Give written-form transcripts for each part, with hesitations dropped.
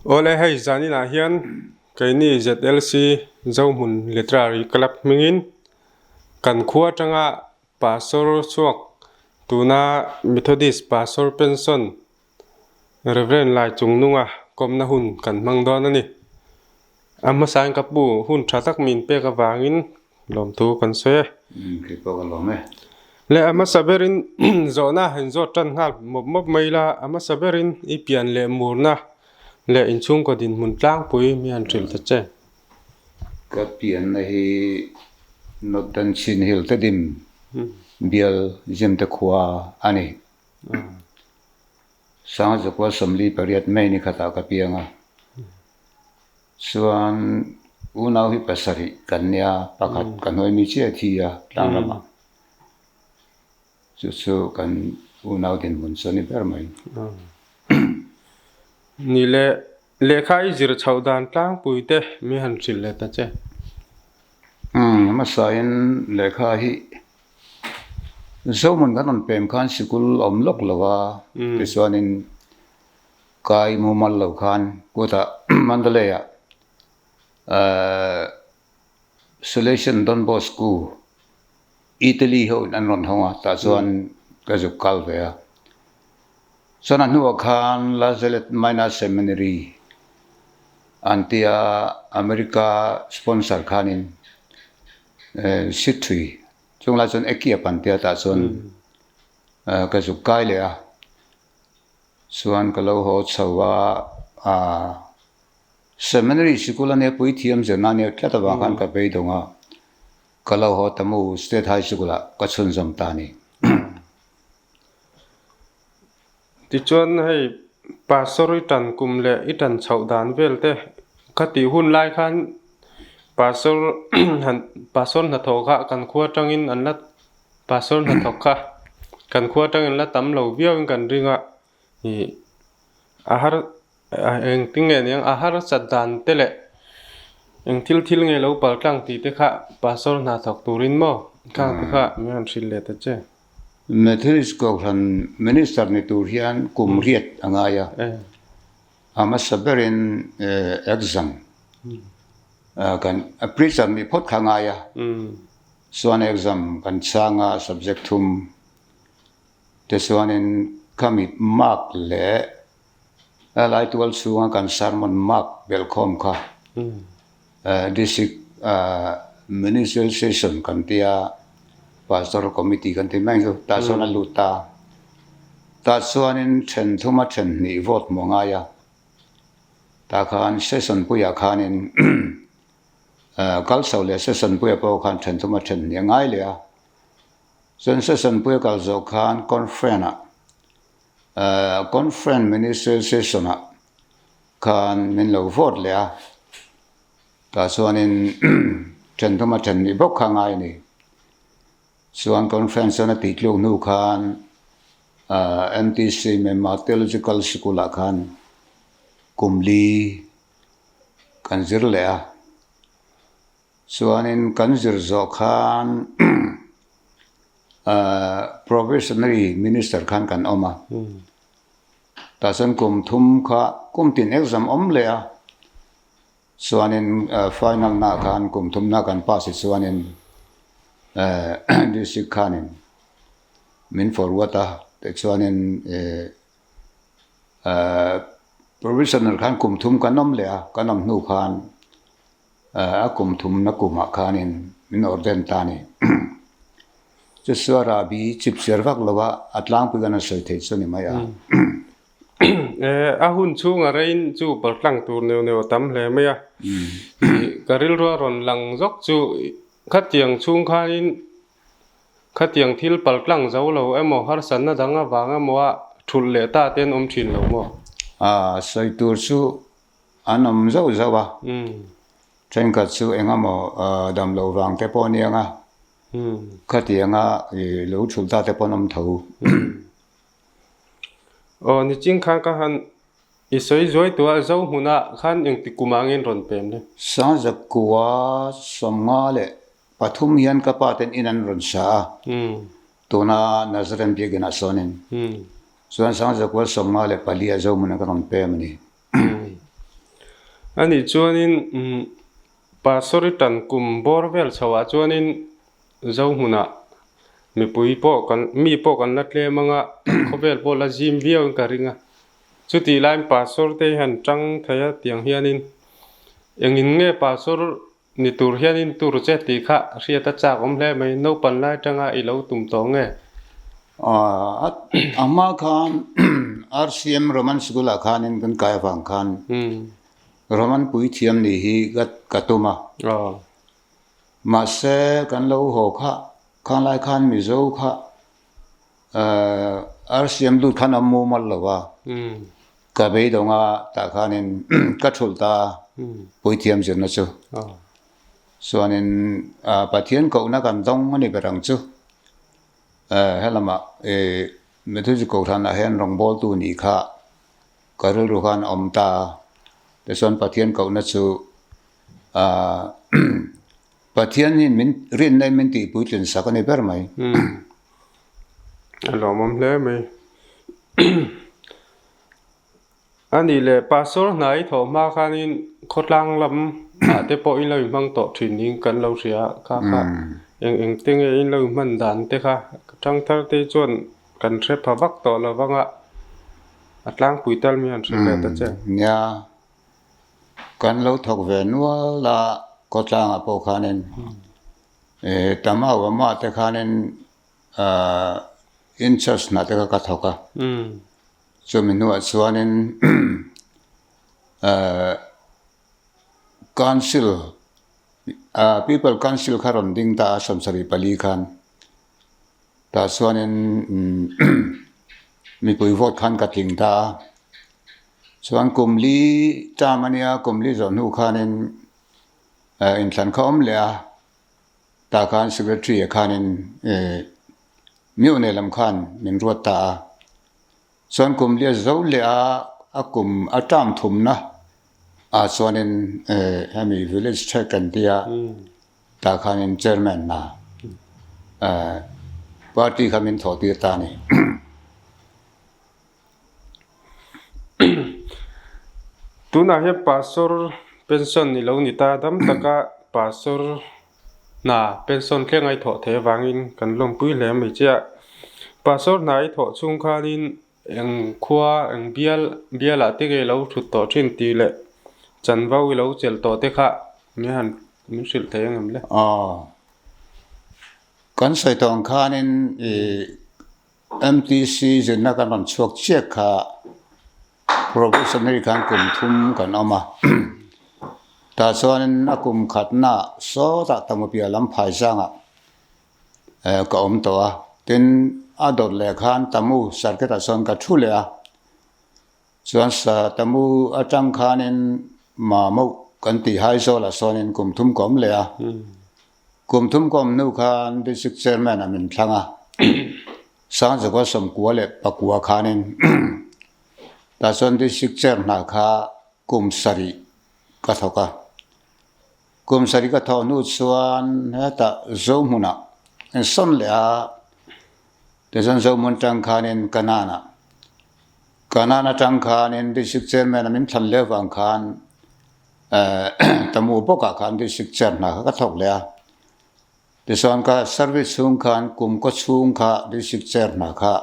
Awle hei zaninah hian keini ZLC Zohmun Literary Club hmingin kan khua atanga Pastor chhuak tuna Methodist Pastor Pension Rev. Laichungnunga kawmna hun kan hmang dawn a ni. A hmasain ka pu hun tha tak min pek avangin lawmthu kan sawi e. Kei pawh ka lawm e. Le a hmasa berin zawhna han zawt tan nghal mawp mawp mai ila, a hmasa berin i pian leh murna leh inchhungkaw dinhmun tlangpui mi han hrilh ta che. Ka pianna hi Northern Chin Hill Tedim bial Zimte khua a ni. Sangzakua 48 May ni khatah ka piang a. Chuan unau hi pasarih kan nia, pakhat ka hnuai mi chiah a thi a tlang lamah. Chu chu kan unau dinhmun chu a ni ber mai. Ni leh lehkha i zir chhoh dan tlangpui te mi han hrilh leh ta che. Umm hmasain lehkha hi Zohmun kan rawn pem khan sikul awm lawk lo a, tichuanin kai mumal lo khan kutah Mandalay ah Salesian Don Bosco Italy ho in an rawn hawng a, tah chuan ka zuk kal ve a. Chuan a hnuah khan La Zalet Minor Seminary an tia America sponsor khanin Sithui chung lai chuan Ekiap an tia tah chuan ka zuk kai leh a, chuan ka lo haw chho a, Seminary sikul ania puithiam zirna ania tlat avang khan ka beidawng a, ka lo haw ta mu State High School ah ka chhunzawm ta a ni. Tichuan hei Pastor i tan kum leh i tan chhoh dan vel te kha tih hun lai khan Pastor han Pastor hnathawh kha kan khua atangin an la Pastor hnathawk kha kan khua atangin an la tam lo viau in kan ring a ih a har engtin nge niang a harsat dan te leh eng thil thil nge lo pal tlang tih te kha Pastor hnathawk turin maw khang te kha min han hrilh leh ta che. Methodist Kohhran Minister ni tur hian kum riat a ngai a, a hmasa berin exam kan preacher nih phawt kha a ngai a, chuan exam kan chhang a subject thum tichuanin khami mark leh a lai tual chhunga kan sermon mark belhkhawm kha District Ministerial Session kan tia Pastoral Committee kan ti mai chu tah chuan a lut ta. Tah chuanin then thuma then hnih vote hmuh a ngai a. Tah khan session puiah khanin kal chho leh session puiah pawh khan then thuma then hnih a ngai leh a. Chuan session puia kal zawh khan conference ah conference Ministerial Session ah Khan min lo vote leh a, tah chuanin then thuma then nih bawk kha ngai a ni. Chuan conference chuan a tih tluk hnu khan MTC Myanmar Theological School ah khan kum li kan zir leh a. Chuanin kan zir zawh khan Probationary Minister khan kan awm a. Tah chuan kum thum kha kum tin exam awm leh a, chuanin final na khan kum thum na kan pass hi chuanin district khanin min forward a, tichuanin provisional khan kum thum kan awm leh a, kan awm hnu khan A kum thumna kumah khanin min ordain ta a ni. Chusua rahbi chipchiar vak lova a tlangpui khan a sawi theih chu a ni mai a. A hun chhunga rein chu paltlang tur neuh neuh a tam hle mai a. Ka rilru a rawn lang zawk chu khatiang chhung khanin khatiang thil paltlang zo lo emaw harsatna dang avang emaw a thulh leh ta te an awm thin lo maw? A sawi tur chu An awm zauh zauh a, thenkhat chu eng emaw dam loh vang te pawh a ni ang a, khatianga lo thulh ta te pawh an awm tho. Aw niching khan ka han i sawi zuai tu a, zo hmunah khan engti kum ah nge rawn pem le? Sangzakua 53 hian ka pa ten in an rawn sa a, tuna Nazareth biakin ah sawnin chuan Sangzakua 54 ah zo hmunah ka rawn pem a ni. Anih chuanin Pastor i tan kum bawr vel chhoah chuanin Zohmunah mipui pawh kan mi pawh kan la tlem anga khawvel pawh la zim viauin ka ring a. Chutih laiin Pastor te hi han tang thei a tiang hianin engin nge Pastor ni tur hianin tur che tih kha hriat a chak awm hle mai. Naupan lai tanga i lo tum tawh nge? A hma khan RCM Roman School ah khanin kan kai avang khan Roman puithiam nih hi ka tum a. Mahse kan lo haw kha khanglai khan Mizo kha RCM lut khan a mumal lo a, ka beidawng a tah khanin ka thulh ta puithiam zirna chu. Chuanin Pathian kohna kan dawng a ni ber ang chu. Helamah Methodist Kohhranah hian rawngbawltu nih kha ka rilru khan a awm ta a, tichuan Pathian kohna chu Pathian hi min rinna in min tih puitlin sak a ni ber mai. A lawmawm hle mai. A nih leh Pastor hna i thawh hma khanin khawtlang lam ah te pawh in lo inhmang tawh thin niin kan lo hria a, kha kha eng eng te nge in lo inhman dan te kha thangthar te chuan kan hre pha vak tawh lo vang a, a tlangpui tal mi han hre ve ta che. Nia, kan lo thawk ve nual a khawtlangah pawh khanin Tamau ama te khanin in church hna te kha ka thawk a. Chumi hnuah chuanin Council People Council kha rawn ding ta a 74 khan tah chuanin mipui vote khan ka tling ta a chuan kum li term a nia kum li zawh hnu khanin inthlan kha awm leh a tah khan secretary ah khanin Miu nei lam khan min ruat ta a, chuan kum lia zo leh a a kum a term thumna ah chuanin hemi village check kan tia tah khanin chairman hna party kha min thawh tir ta a ni. Tunah hian pastor pension ni lo ni ta dam taka pastor hna pension thleng a i thawh theih avangin kan lawmpui hle mai che a. Pastor hna i thawh chhung khanin eng khua eng bial bialah te nge lo thut tawh thin tih leh chanvo i lo chelh tawh te kha min han min hrilh thei ang em le? Aw kan sawi tawh ang khanin ih MTC zirna kan rawn chhuak chiah kha Probationary khan kum thum kan awm a, tah chuanin a kum khatnaah sawtah Tamupia lam phai zangah ka awm tawh a, tin a dawt leh khan Tamu circuit ah chuan ka thu leh a, chuan Tamu atang khanin Mamauh kan tih Haizawlah sawnin kum thum ka awm leh a. Kum thum ka awm hnu khan District Chairman ah min thlang a, Sangzakua sawmkua leh pakua khanin tah chuan District Chair hna kha kum sarih ka thawk a. Kum sarih ka thawh hnu chuan hetah Zohmunah in sawn leh a, tichuan Zohmun tang khanin Kanan-ah, Kanan atang khanin District Chairman ah min thlan leh avang khan Tamu bawkah khan district chair hna kha ka thawk leh a, tichuan ka service chhung khan kum kaw chhung kha district chair hna kha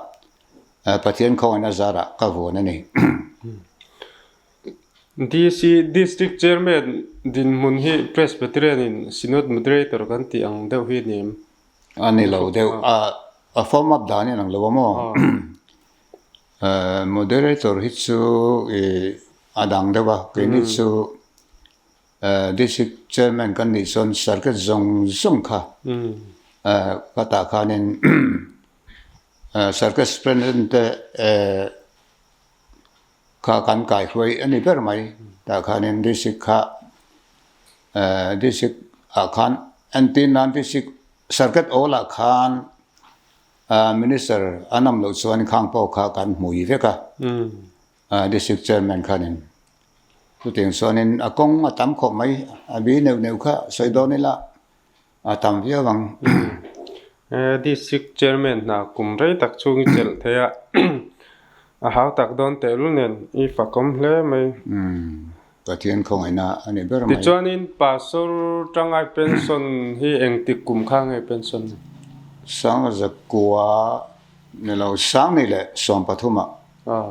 Pathian khawngaihna zarah ka vuan a ni. DC District Chairman dinhmun hi Presbyterian in Synod Moderator kan tih ang deuh hi ni em? A ni lo deuh, a form up dan in ang lo a maw? Moderator hi chu ih a dang deuh a, keini chu District Chairman kan nih chuan circuit zawng zawng kha ka tah khanin circuit superintendent te kha kan kaihruai a ni ber mai tah khanin district kha district ah khan entir nan district circuit awl ah khan Minister an awm loh chuan khang pawh kha kan hmui vek a, District Chairman khanin chutiang chuanin a kawng a tam khawp mai, a bi neuh neuh kha sawi dawn ila a tam viau ang. District Chairman hna kum rei tak chhung i chelh thei a, a hau tak dawn tehlul nen i fakawm hle mai. Pathian khawngaihna a ni ber mai. Tichuanin Pastor Tangai pension hi engtik kum kha nge pension? Sangzakua ni lo Sangni leh Sawmpathuma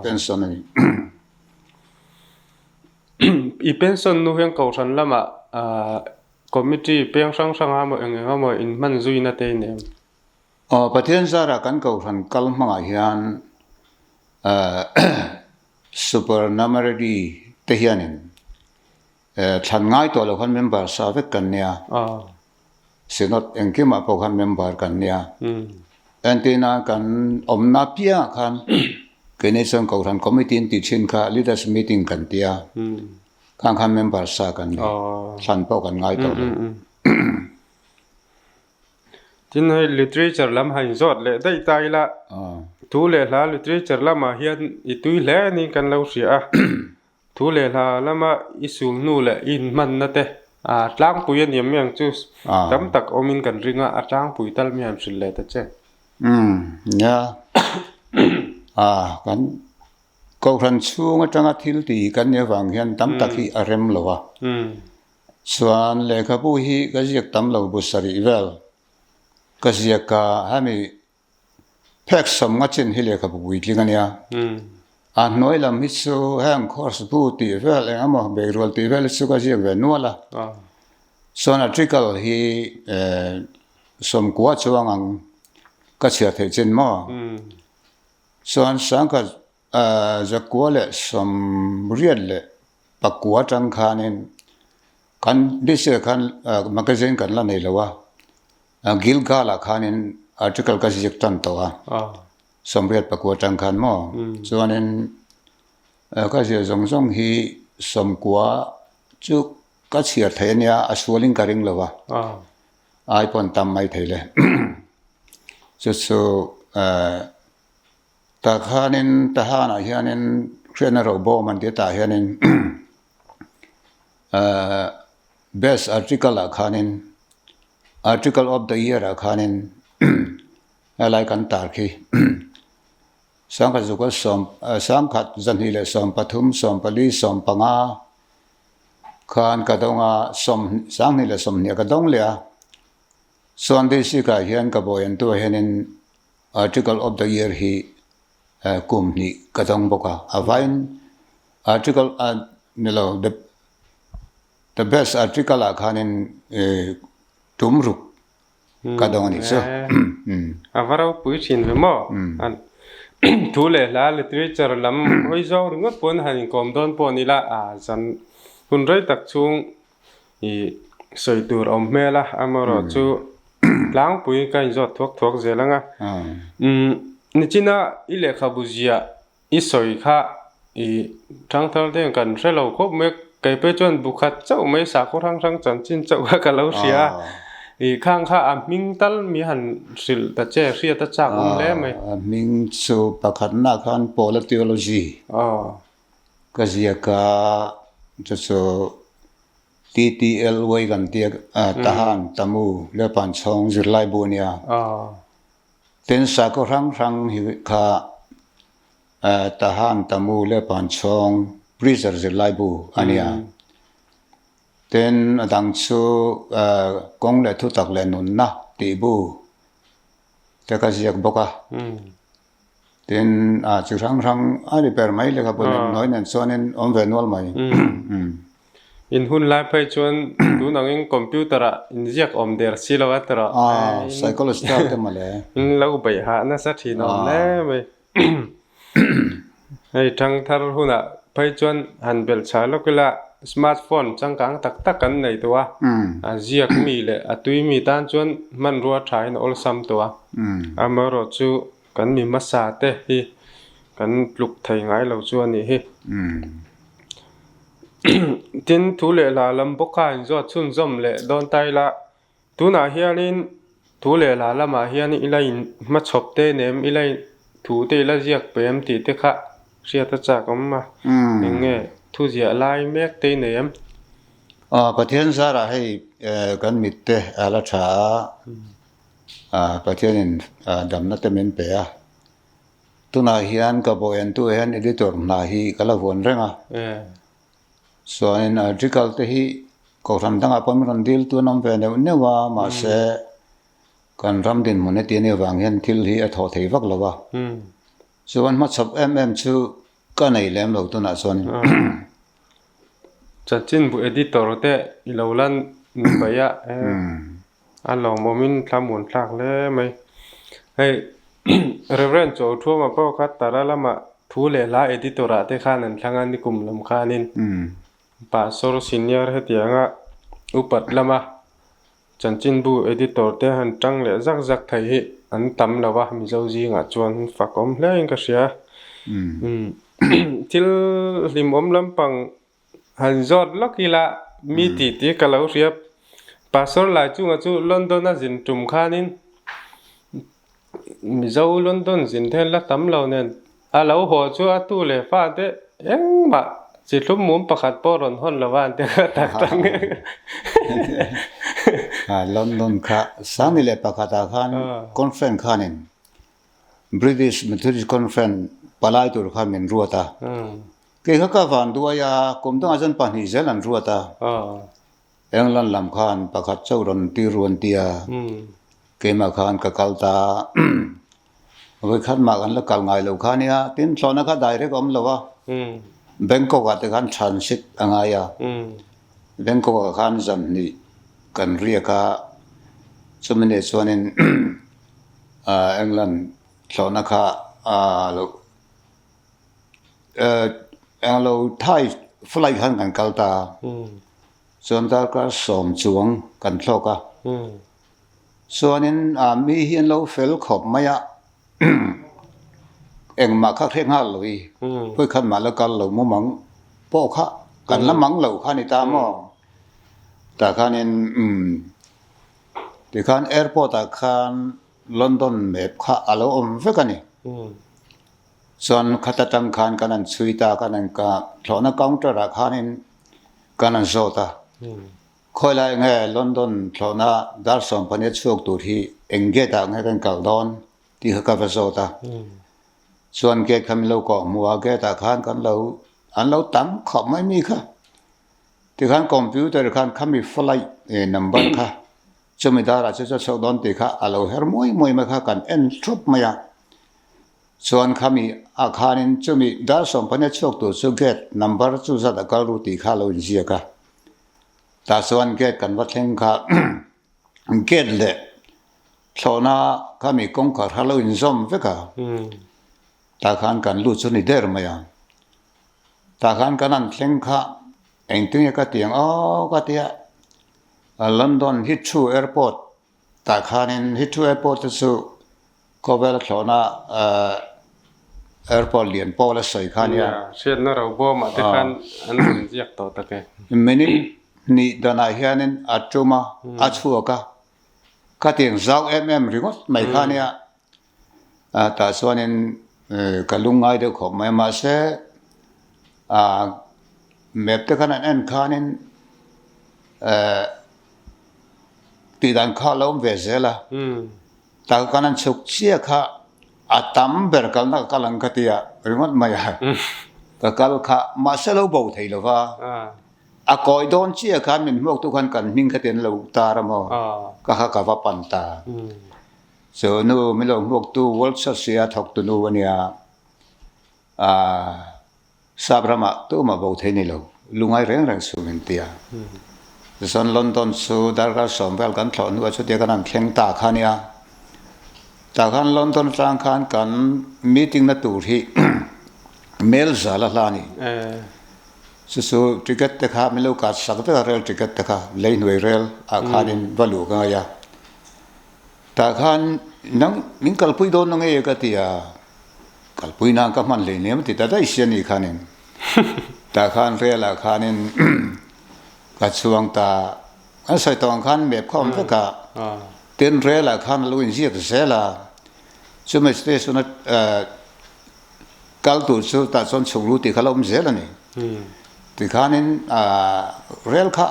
pension a ni. I pension nu hian Kohhran lamah committee peng hrang hranga maw eng eng emaw inhman zuina te i nei em? Aw, Pathian zara kan Kohhran kal hmangah hian Supernumerary te hianin thlan ngai tawh lo khan member sa vek kan nia. Synod engkimah pawh khan member kan nia. Entirna kan awmna piangah khan keini chuan Kohhran Committee an tih thin kha Leaders Meeting kan tia. Khang khan member sa kan ni. Thlan pawh kan ngai tawh lo. Tin hei literature lam han zawt leh daih ta ila thu leh hla literature lamah hian i tui hle niin kan lo hria a, thu leh hla lama i sul hnu leh i inhmanna te a tlangpui a niam mai ang chu tam tak awmin kan ring a, a tlangpui tal mi han hrilh leh ta che. Umm nia a kan kohhran chhung atanga thil tih kan nih avang hian tam tak hi a rem lo a. Chuan lehkhabu hi ka ziak tam lo bu sarih vel ka ziak a, hemi phek sawm nga chin hi lehkhabu puitling a nia. A hnuai lam hi chu heng course bu tih vel eng emaw beirual tih vel hi chu ka ziak ve nual a. Chuan article hi sawmkua chuang ang ka chhiar theih chin maw? Chuan sangkhat Zakua leh sawmriat leh pakua atang khanin kan this year khan magazine kan la nei lo a, Gilgal ah khanin article ka ziak tan tawh a, sawmriat pakua atang khan maw chuanin ka ziah zawng zawng hi sawmkua chu ka chhiar thei a nia a sualin ka ring lo a, ai pawn tam mai thei le chu chu. Tah khanin Tahanah hianin hriatna robawm an ti a tah hianin ahh best article ah khanin article of the year ah khanin helai kan tar khi sangkhat zuk a sawm sangkhat zahnih leh 13 14 15 khan ka dawng a sawm sanghnih leh 20 ka dawng leh a chuan district ah hian ka bawiantu ah hianin. Article of the year hi kum hnih ka dawng bawk a, a vaiin article a ni lo the the best article ah khanin tum ruk ka dawng a nih chu. A va ropui thin ve maw? Thu leh hla literature lam hawi zawng ringawt pawn han inkawm dawn pawh ni la, a zan hun rei tak chhung I sawi tur awm hmel a, amaherawh chu tlangpui ka inzawt thuak thuak zel ang a. Nichina i lehkhabu ziah i sawi kha i thangthar te kan hre lo khawp mai a, kei pawh chuan bu khat chauh mai sakhaw hrang hrang chanchin chauh kha ka lo hria a. I khang kha a hming tal mi han hrilh ta che hriat a chak awm hle mai. A hming chu pakhatna khan Paula Theology. Ka ziak a chu chu TTLY kan tia Tahan Tamu Lepan chhawng zirlai bu a nia. Tin sakhaw hrang hrang hi kha Tahan Tamu Lepan chhawng Preacher zirlai bu a nia. Tin a dang chu Kawng leh Thutak leh Nunna tih bu te ka ziak bawk a. Tin, a chi hrang hrang a ri ber mai lehkhabu nen hnuai nen chuanin awm ve nual mai. In hun lai phei chuan tun angin computer ah inziak awm der si lo a tawrh. A, psychologist te mawle. In lo beih hah nasa thin awm hle mai. Hei thangthar hunah phei chuan han belh chhah lawk ila smartphone changkang tak tak kan nei tawh a, a ziak mi leh a tui mi tan chuan hmanrua thain a awlsam tawh a. Amaherawhchu chu Kan mi hmasa te hi kan tluk thei ngai lo chu a nih hi. Tin, thu leh hla lam bawk kha inzawt chhunzawm leh dawn ta ila, tunah hianin thu leh hla lamah hian ila in hmachhawp te nem ila thu te ila ziak pe em tih te kha hriat a chak awm a, eng nge thu ziah lai mek te i nei em? Aw, Pathian zarah hei kan mit te a la tha a. Pathianin damna te min pe a, tunah hian ka bawiantu hian editor hna hi ka la vuan reng a. Chuanin article te hi kohhran dangah pawh min rawn dil tu an awm ve neuh neuh a, mahse kan ram dinhmun heti anih avang hian thil hi a thawh thei vak lo a. Chuan hmachhawp em em chu ka nei lem lo tunah chuan. Chanchinbu editor te i lo lan ni paih a, a lawmawmin thlamuan thlak hle mai. Hei Reverend Chawlthuama pawh kha Tara lamah thu leh hla editor ah te khan an thlang a nikum lam khanin Pastor Senior hetianga upat lama Chanchinbu editor te han tang leh zak zak thei hi an tam lo a, Mizo zingah chuan fak awm hle in ka hria. Thil hlimawm lampang han zawt lawk ila mi tih tih ka lo hria. Pastor Laichunga chu London a zin tum khanin Mizo London zin then la tam lo nen a lo haw chu a tu leh fa te engmah chi thlum mum pakhat pawh rawn hawn lo a an ti kha tak tak nge. London kha Sangni leh pakhatah khan conference khanin British Methodist Conference palai tur khan min ruat a. Kei kha ka van duai a, kum dangah chuan pahnih zel an ruat a. England lam khan pakhat chauh rawn tir ru an ti a, keimah khan ka kal ta a, vawikhat mah kan la kal ngai lo kha nia, tin thlawhna kha direct a awm lo a, Bangkok ah te khan transit a ngai a, Bangkok ah khan zanhnih kan riak a, chumi nih chuanin England thlawhna kha lo Englo Thai flight khan kan kal ta a. Chuan darkar sawm chuang kan thlawk a. Chuanin mi hi an lo fel khawp mai a, engmah kha hre nghal lo i, vawikhat mah la kal lo mumang pawh kha kan la mang lo kha ni ta maw? Tah khanin tikhan airport ah khan London map kha a lo awm vek a ni. Chuan khata tang khan kan han chhui ta, kan han thlawhna counter ah khanin Kan an zawt a, Khawi lai nge London thlawhna dar sawmpahnih a chhuak tur hi eng gate ah nge kan kal dawn tih kha ka va zawt a. Chuan gate kha min lo kawh hmu a, gate ah khan kan lo an lo tam khawp mai mi kha. Tikhan computer khan khami flight number kha chumi darah chu chu a chhuak dawn tih kha a lo her muai muai mai kha kan en thup mai a. Chuan khami ah khanin chumi dar sawmpahnih a chhuak tur chu gate number chu zat a kal ru tih kha a lo inziak a. Tah chuan gate kan va thleng kha gate leh thlawhna khami kawngkhar kha a lo inzawm vek a. Tah khan kan lut chu ni der mai a. Tah khan kan han thleng kha engtin nge ka ti ang aw ka ti a, London Heathrow Airport Tah khanin Heathrow Airport te chu khawvel thlawhna airport lian pawh la sawi kha nia. Hriatna ro bawmah te khan an rawn ziak tawh tak e. Minute hnih danah hianin a tum a, a chhuak a, khatiang zau em em ringawt mai kha nia. Tah chuanin ka lungngai deuh khawp mai a, mahse map te khan an en khanin tih dan kha a lo awm ve zel a, tah khan an chhuk chiah kha a tam ber kalna ka kal ang ka ti a ringawt mai a, ka kal kha mahse a lo bo thei lo va. A kawi dawn chiah khan min hmuaktu khan kan hming kha ti an lo tar a maw, ka kha ka va pan ta. Chu nu min lo hmuaktu World Church hi a thawktu nu a nia. Aaa Sap ramah tumah bo thei ni lo, lungai reng reng suh min ti a. Tichuan London chu darkar sawm vel kan thlawh hnuah chutia kan han thleng ta kha nia. Tah khan London atang khan kan meeting na tur hi mail zal a hla a ni. Chu chu ticket te kha min lo kat sak vek a rail ticket te kha lei hnuai rail ah khanin va luh ka ngai a. Tah khan nang min kalpui dawn na nge ka ti a, kalpui nan ka hman hlei nem ti ta daih si a nih khanin tah khan rel ah khanin ka chhuang ta an sawi tawh ang khan map kha awm vek a, tin rel ah khan a lo inziak zel a, chumi station a kal tur chu tah chuan chhuk lu tih kha la awm zel a ni. Tikhanin rel kha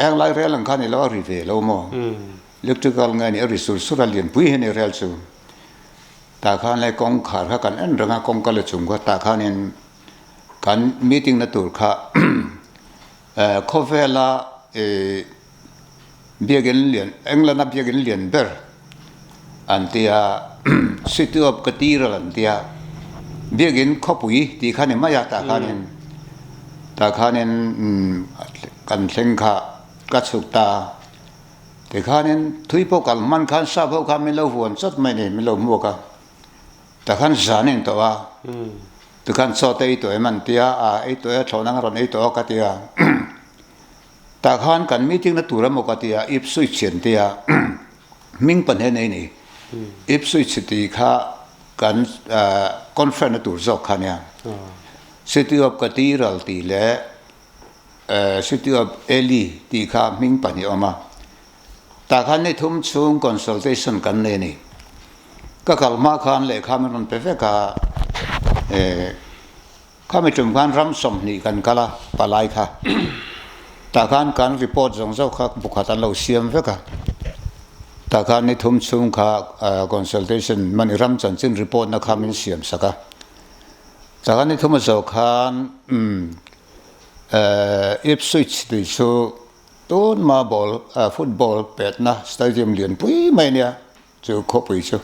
henglai rel ang khan i lo a ri ve lo maw? Electrical nge ni a ri sur sur a lianpui hi a ni rel chu. Tah khan lai kawngkhar kha kan en reng a kawngka la chung kha tah khanin kan meeting na tur kha. Khawvela biakin lian England a biakin lian ber an tia City of Cathedral an tia biakin khawpui tih kha ni mai a tah khanin tah khanin kan thleng kha ka chhuk ta tikhanin thui pawh kal hman khan sap ho khan min lo huan chawt mai a ni min lo hmuak a tah khan zan a intawh a. Tikhan chaw te ei tawh em an tia, a ei tawh e, a thlawhna ang a rawn ei tawh a ka ti a. Tah khan kan meeting na tur emaw ka ti a, Ipswich an ti a, hming pahnih a nei ni. Ipswich tih kha kan conference na tur zawk kha nia. City of Cathedral tih leh City of Ely tih kha hming pahnih a awm a. Tah khan ni thum chhung consultation kan nei a ni. Ka kal hma khan lehkha min rawn pe vek a, eh khami tum khan ram 20 kan kal a palai kha. Tah khan kan report zawng zawk kha bukhat an lo siam vek a. Tah khan ni thum chhung kha consultation mani ram chanchin report na kha min siam sak a. Tah khan ni thum a zawh khan umm eh Ipswich tih chu tun hma ball football petna stadium lian pui mai a nia. Chu khawpui chu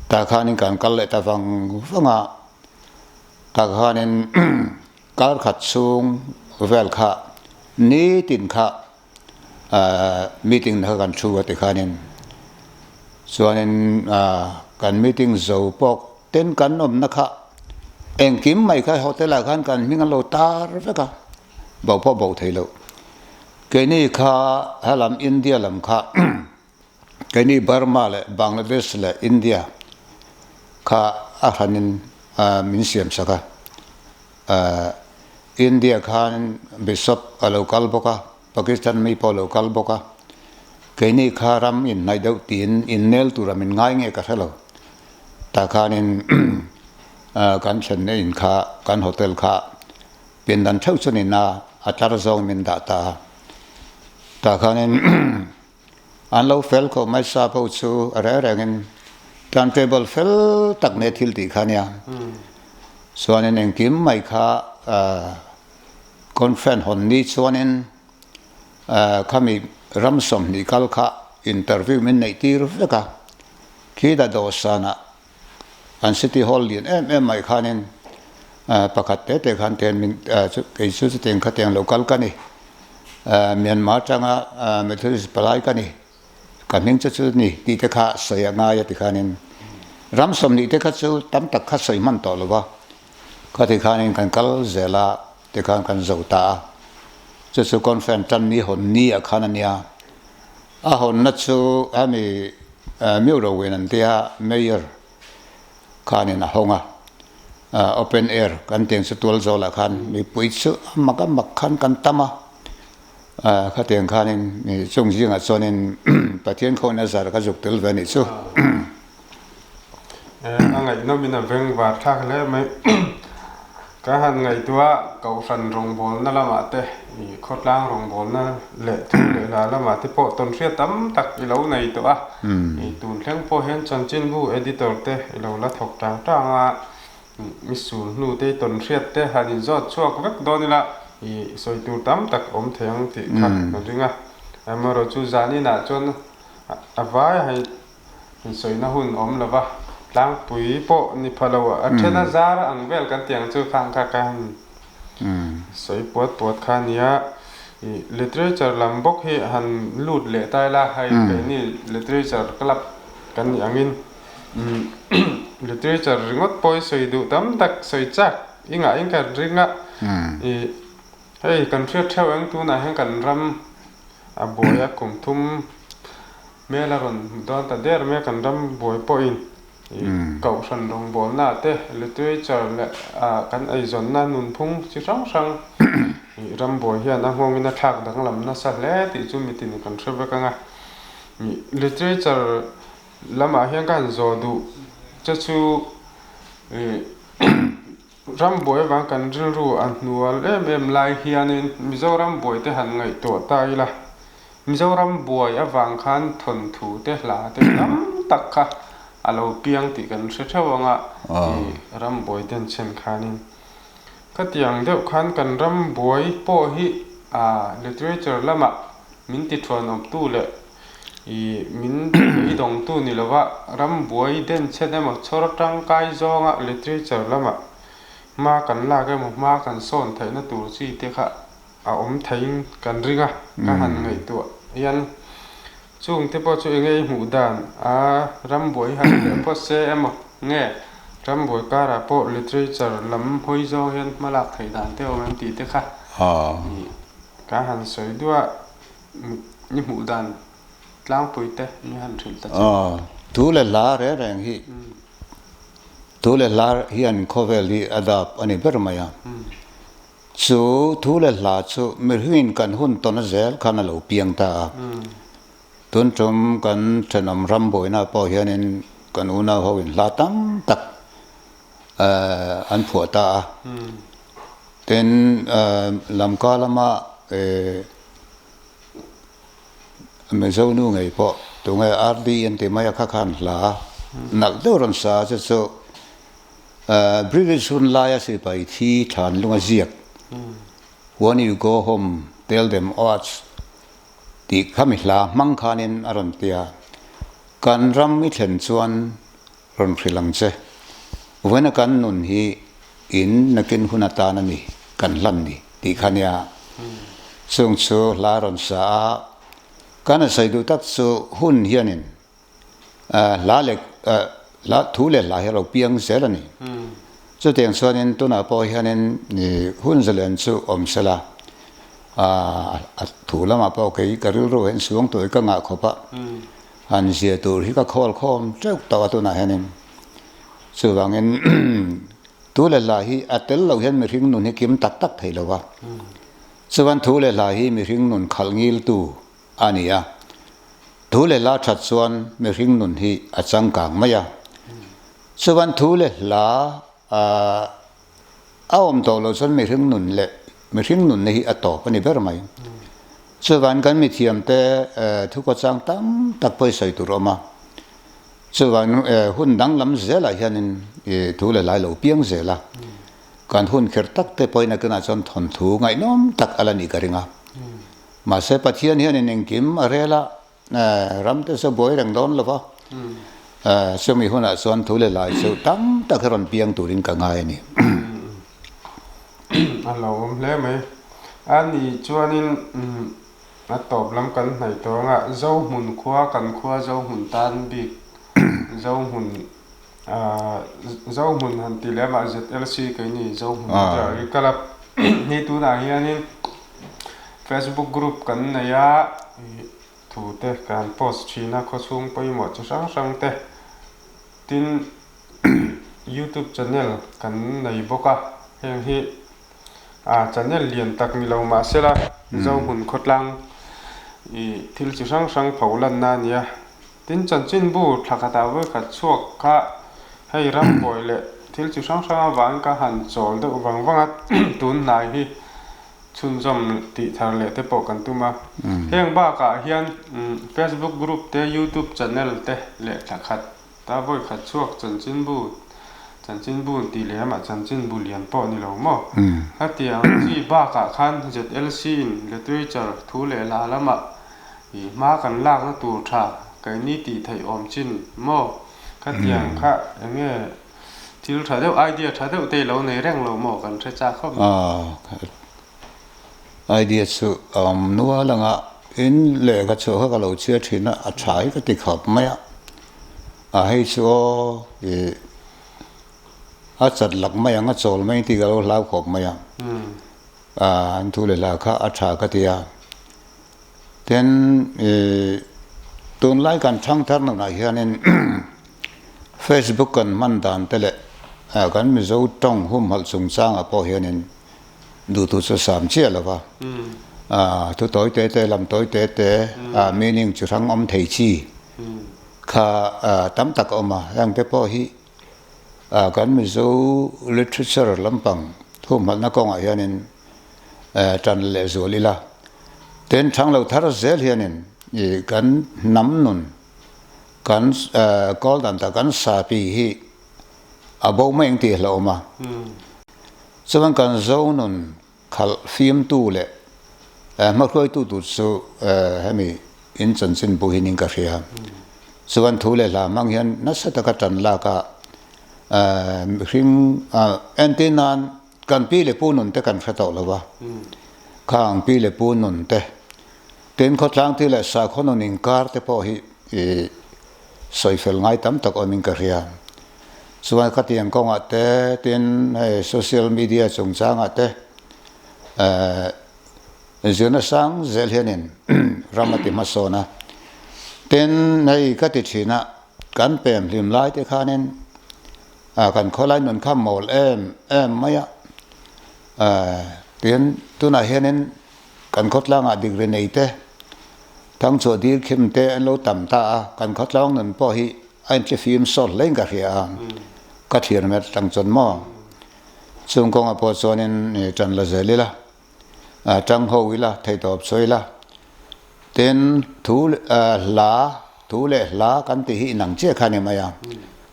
tah khanin kan kal leh ta vang vang a, tah khanin kar khat chhung vel kha nitin kha ahh meeting kha kan thu a tikhanin chuanin ahh kan meeting zo pawh ten kan awmna kha engkim mai kha hotel ah khan kan hming an lo tar vek a, bo pawh bo thei loh. Keini kha helam India lam kha. Keini Burma leh Bangladesh leh India kha a hranin min siam sak a. India khan Bishop a lo kal bawk a, Pakistan mi pawh a lo kal bawk a. Keini kha ram inhnaih deuh tiin innel tura min ngai nge ka hre lo. Tah khanin kan thlenna in kha, kan hotel kha pindan theuh chuan a tlar zawng min dah ta a. Tah khanin An lo fel khawp mai sap ho chu a reng rengin timetable fel tak nei thil tih kha nia. Chuanin engkim mai kha conference hawn ni chuanin khami ram 20 kal kha interview min neih tir vek a. Khita dawhsanah An city hall lian em em mai khanin pakhat te te khan ten min kei chu chutiang khatiang lo kal ka ni. Myanmar atanga Methodist palai ka ni. Ka hming chu chu ni tih te kha sawi a ngai a ti khanin ram 20 te kha chu tam tak kha sawi hman tawh lo va. Khati khanin kan kal zel a tikhan kan zo ta a. Chu chu conference tan ni hawn ni ah khan a nia. A hawnna chu hemi Miurowin an tia Mayor khanin a hawng a, open air kan tiang chu tual zawlah khan mipui chu a mak a mak khan kan tam a, khatiang khanin chung zingah chuanin Pathian khawina zar ka zuk tel ve a nih chu. A ngaihnawmin a veng var thlak hle mai. Ka han ngaihtuah Kohhran rawngbawlna lamah te, i khawtlang rawngbawlna leh thu leh hla lamah te pawh tawnhriat tam tak i lo nei tawh a. I tun thleng pawh hian chanchinbu editor te i lo la thawk tang tang a, mi sul hnu te i tawnhriat te han inzawt chhuak vek dawn ila i sawi tur tam tak awm thei ang tih kha ka ring a. Amaherawhchu zaninah chuan a vai hei Insawina hun awm lo va, tlangpui pawh ni pha lo a then a zar ang vel kan tih ang chu khang kha ka han sawi puat puat kha a nia. Ih literature lam bawk hi han lut leh ta ila, hei keini literature club kan nih angin literature ringawt pawh i sawi duh tam tak sawi chak i ngah in ka ring a. Ih hei kan hriat theuh eng tunah hian kan ram a buai a kum thum Hmel a rawn hmu dawn ta der mai a, kan ram buai pawhin ih kohhran rawngbawlna te, literature leh ah kan eizawnna nunphung chi hrang hrang ih ram buai hian a nghawngin a thlak danglam nasa hle tih chu mitin kan hre vek ang a. Ih literature lamah hian ka han zawh duh che chu ih ram buai avang kan rilru a hnual em em lai hianin Mizoram buai te han ngaihtuah ta ila. Mizoram buai avang khan thawnthu te hla te tam tak kha a lo piang tih kan hre theuh ang a, i ram buai den chhen khanin. Khatiang deuh khan kan ram buai pawh hi Literature lama min ti thuanawmtu leh ih min beidawngtu ni lova rambuai denchhen emaw chhawr tangkai zawnga literature lama hma kan lak emaw hma kan sawn theihna tur chi te kha a awm theiin kan ring a, ka han ngaihtuah hian chung te pawh chu enge i hmuh dan a rambuai han leh phawt se emaw nge rambuai karah pawh literature lam hawi zawng hian hma lak theih dan te awm em tih te kha ih ka han sawi duah i hmuh dan tlangpui te mi han hrilh ta che. Thu leh hla reng reng hi thu leh hla hian khawvel hi a dap a ni ber mai a. Chu thu leh hla chu mihringin kan hun tawn zel khan a lo piang ta a. Tun tum kan thenawm ram buaina pawh hianin kan unau ho in hla tam tak an phuah ta a. Tin, Lamka lama Mizo nu ngei pawh tunge RD an ti mai a kha khan hla nalh deuh rawn sa a chu chu British hun laia sipai thi thlan lunga ziak When you go home tell them oats tih khami hla hmang khanin a rawn ti a, kan ram i thlen chuan rawn hrilh ang che. Vawiina kan nun hi in nakin hun atan a ni, kan hlan ni tih kha nia. Chung chu hla rawn sa a, kan a sawi duh tak chu hun hianin Hla leh hla thu leh hla hi a lo piang zel a ni. Chutiang chuanin tunah pawh hianin hun zalen chu awm se la, a thu lamah pawh kei ka rilru hian suang tur hi ka ngah khawp a, han zia tur hi ka khawl khawm teuh tawh a tunah hianin. Chuvangin thu leh hla hi a tel loh hian mihring nun hi kim tak tak thei lo va. Chuan thu leh hla hi mihring nun khalh ngiltu a ni a. Thu leh hla that chuan mihring nun hi a changkang mai a. Chuan thu leh hla a awm tawh loh chuan mihring nun leh mihring nunna hi a tawp a ni ber mai. Chuvan kan mithiamte thukawchang tam tak pawh i sawi tur a awm a. Chuvan hun danglam zelah hianin thu leh hla i lo piang zel a. Kan hun kher tak te pawhin a kinah chuan thawnthu ngaihnawm tak a la nih ka ring a. Mahse Pathian hianin engkim a rel a, ram te chu buai reng dawn lo va, chumi hunah chuan thu leh lai chu tam tak hi rawn piang turin ka ngai a ni. A lo awm hle mai. A nih chuanin a tawp lam kan hnaih tawh anga Zohmun khua kan khua Zohmun tan bik Zohmun Zohmun han ti leh amah ZLC keini Zohmun kal a hei tunah hianin Facebook group kan nei a, thu te kan post thin a, khawchhung pawimawh chi hrang hrang te, tin youtube channel kan nei bawk a, heng hi channel lian tak ni lo mah sela Zohmun khawtlang ih thil chi hrang hrang pho lanna a ni a, tin chanchinbu thla khatah vawikhat chhuak kha hei rambuai leh thil chi hrang hrang avangin ka han chawl deuh vang vang a, tun hnai hi. Chhunzawm tih thar leh te pawh kan tum a. Heng bakah hian Facebook group te, YouTube channel te leh thla khat ta vawi khat chhuak chanchinbu, chanchinbu tih leh amah chanchinbu lian pawh ni lo maw? Hetiang chi bakah khan ZLC in literature thu leh hla lamah ih hma kan lakna tur tha keini tih theih awm chin maw? Khatiang kha enge Thil tha deuh, idea tha deuh te i lo nei reng lo maw? Kan hre chak khawp mai. Idea chu a awm nual ang a, in lehkha chhuah kha ka lo chhiar thin a, a tha hi ka ti khawp mai a. A hei chu aw ih a chat lak mai ang, a chawl mai tih ka lo hlau khawp mai a. An thu leh hla kha a tha ka ti a. Tin, ih tunlai kan thangthar nunah hianin Facebook kan hman dan te leh kan Mizo tawng humhalh chungchangah pawh hianin duhtu chu sam chiah lo va. Thu tawi te te, lam tawi te te, meaning chi hrang awm thei chi kha tam tak a awm a. Heng te pawh hi kan Mizo literature lampang humhalhna kawngah hianin tan leh zual ila. Tin, thang lo thar zel hianin ih kan hnam nun, kan kawl dan tak kan sapi hi a bo mai ang tih a hlauhawm a. Chuan kan zo nun khalh fimtu leh Hmahruaitu tur chu hemi in chanchin bu hi ning ka hria. Chuan thu leh hla hmang hian nasa taka tan lak a mihring entir nan kan pi leh pu nun te kan hre tawh lo va, khang pi leh pu nun te, tin khawtlang ti leh sakhaw nun inkar te pawh hi sawi fel ngai tam tak awmin ka hria. Chuan khatiang kawngah te tin hei social media chungchangah te Zirna sang zel hianin ram a ti hmasawn a, tin hei ka ti thin a, kan pem hlim lai te khanin kan khawlai nun kha mawl em em mai a, tin tunah hianin kan khawtlangah degree nei te, thangchhuah dil khim te an lo tam ta a, kan khawtlang nun pawh hi a intlifim sawt hlein ka hria a, ka thlir met tang chuan maw. Chung kawngah pawh chuanin ṭan la zel ila, ṭang ho ila, theihtawp sawi ila. Tin, thu hla, thu leh hla kan tih hi inang chiah kha a ni mai a.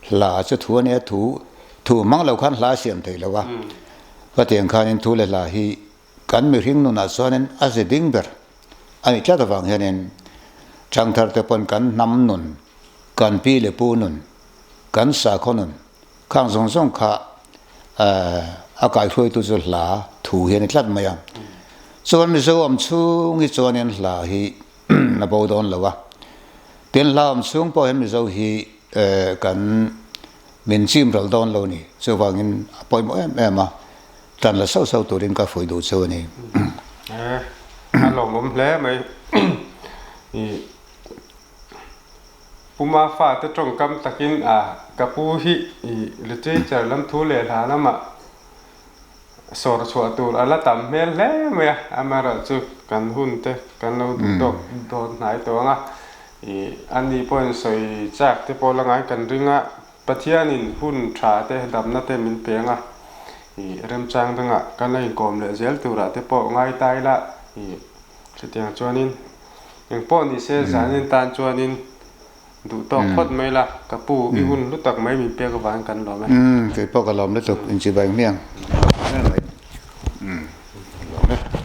Hla chu thu a nia, thu thu hmang lo khan hla a siam theih lo a. Khatiang khanin thu leh hla hi kan mihring nunah chuanin a zi ding ber a nih tlat avang hianin ṭhangthar te pawn kan hnam nun, kan pi leh pu nun, kan sakhaw nun, Khang zawng zawng kha a kaihruaitu chu hla thu hi a ni tlat mai a. Chuan Mizo awm chhung hi chuanin hla hi a bo dawn lo a. Tin hla awm chhung pawh hian Mizo hi kan min chim ral dawn lo ni. Chuvangin a pawimawh em em a, tan la sauh sauh turin ka fuih duh chu a ni. A lawmawm hle mai. Puma fate tawngkam takin a ka pu hi i literature lam thu leh hla lamah sawr chhuah tur a la tam hmel hle mai a, amaherawhchu kan hun te kan lo duh tawk dawn hnai tawh ang a, i ani pawhin sawi chak te pawh la ngai kan ring a, Pathianin hun tha te damna te min pe ang a, i remchang dangah kan la inkawm leh zel turah te pawh ngai ta ila i chutiang chuanin Eng pawh ni se zanin tan chuanin duh tawk phawt mai la, ka pu i hun hlu tak mai min pek avangin kan lawm e. Umm kei pawh ka lawm lutuk, inchibai hmiang. Lawm e. Lawm e.